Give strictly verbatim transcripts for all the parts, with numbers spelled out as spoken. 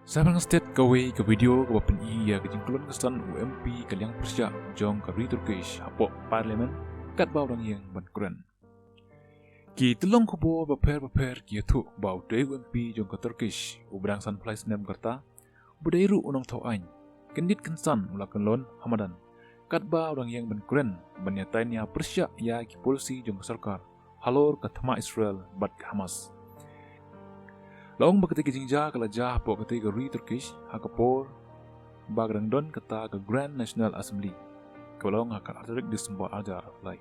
Sa ban stet kawei ka video kaba pyni ïa ka jingkyllon kynsan u M P ka liang pyrshah jong ka ri Turkish hapoh Parliament katba u dang ïeng ban kren. Ki tyllong khubor bapher bapher ki ïathuh ba utei u M P jong ka Turkish uba dang san phew lai snem ka rta, uba dei ruh u nongthaw aiñ, kyndit kynsan u la kyllon ha madan katba u dang ïeng ban kren ban ïatai nia pyrshah ïa ki polisi jong ka sorkar halor ka thma Israel bad ka Hamas. La ong ba katei ka jingjia ka la jia hapoh katei ka ri Turkish ha ka por ba ka dang don kata ka Grand National Assembly kaba la long ha ka artarik Disember arhajar lai.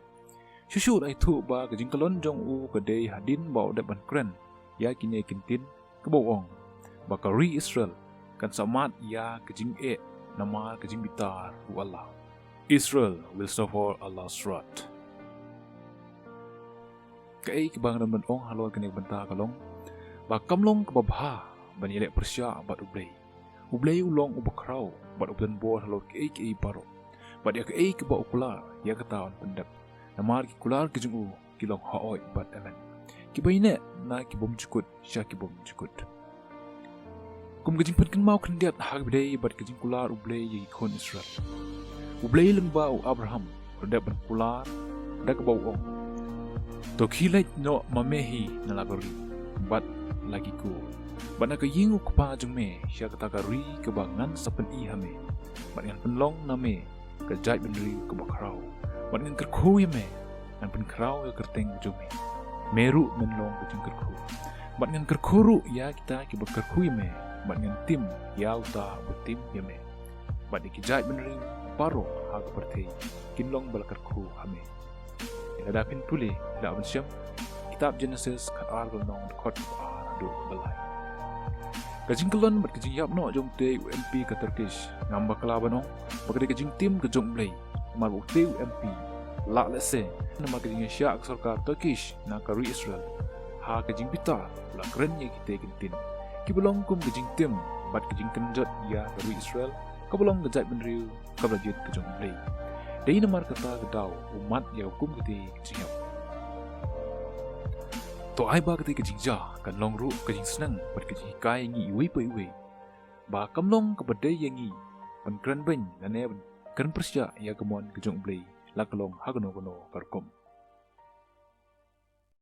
Shuh shuh la ïathuh ba ka jingkyllon jong u ka dei hadien ba u dep ban kren ïa kine ki ktien kaba u ong ba ka ri Israel kan sa mad ïa ka jingeh namar ka jingbitar u Allah. Israel will suffer Allah's wrath. Kaei kaba nga don ban ong halor kane ka bynta ka long ba kam long kaba bha ban ïaleh pyrshah bad U Blei. U Blei u long uba khraw bad uba don bor halor kaei kaei baroh. Bad ïa kaei kaba u kular ïa kata un pyndep. Namar ki kular ki jong u ki long hooid bad amen. Kiba ïaineh na ki bymjukut sha ki bymjukut. Kum ka jingpynkynmaw khyndiat ha kaba ïadei bad ka jingkular U Blei ïa ki khun Israel. U Blei lyngba u Abraham u la dep ban kular da kaba u ong, to khie leit noh ma me hi na la ka ri bad la ki kur bad na ka ïing u kpa jong me sha kata ka ri kaba ngan sa pyni ha me bad ngan pynlong na me ka jaitbynriew kaba khraw bad ngan kyrkhu ïa me, ngan pynkhraw ïa ka kyrteng jong me. Me ruh men long ka jingkyrkhu bad ngan kyrkhu ruh ïa kita kiba kyrkhu ïa me bad ngan tim ïa uta uba tim ïa me. Bad ïa ki jaitbynriew baroh ha ka pyrthei kin long ba la kyrkhu ha me. Lada phin pule, lada phin shem kitab Genesis khatar, lynnong dkhot khatar haduh khatlai. Ka jingkyllon bad ka jingïap noh jong utei u M P ka Turkish, ngam bakla ban ong ba ka dei ka jingtim ka jong U Blei. Namar ba utei u M P la lehse namar ka jingïasyah ka sorkar Turkish na ka ri Israel ha ka jingbitar, u la kren ïa kitei ki ktien kiba long kum ka jingtim bad ka jingkynjot ïa ka ri Israel kaba long ka jaitbynriew kaba la jied ka jong U Blei. Dei namar kata ka daw u mad ïa ka kum katei ka jingïap. To ai ba katei ka jingjia kan long ruh ka jingsneng bad ka jinghikai ïa ngi iwei pa iwei ba kam long kaba dei ïa ngi ban kren beiñ lane ban kren pyrshah ïa ka mon ka jong U Blei, la ka long ha kano kano ka rukom.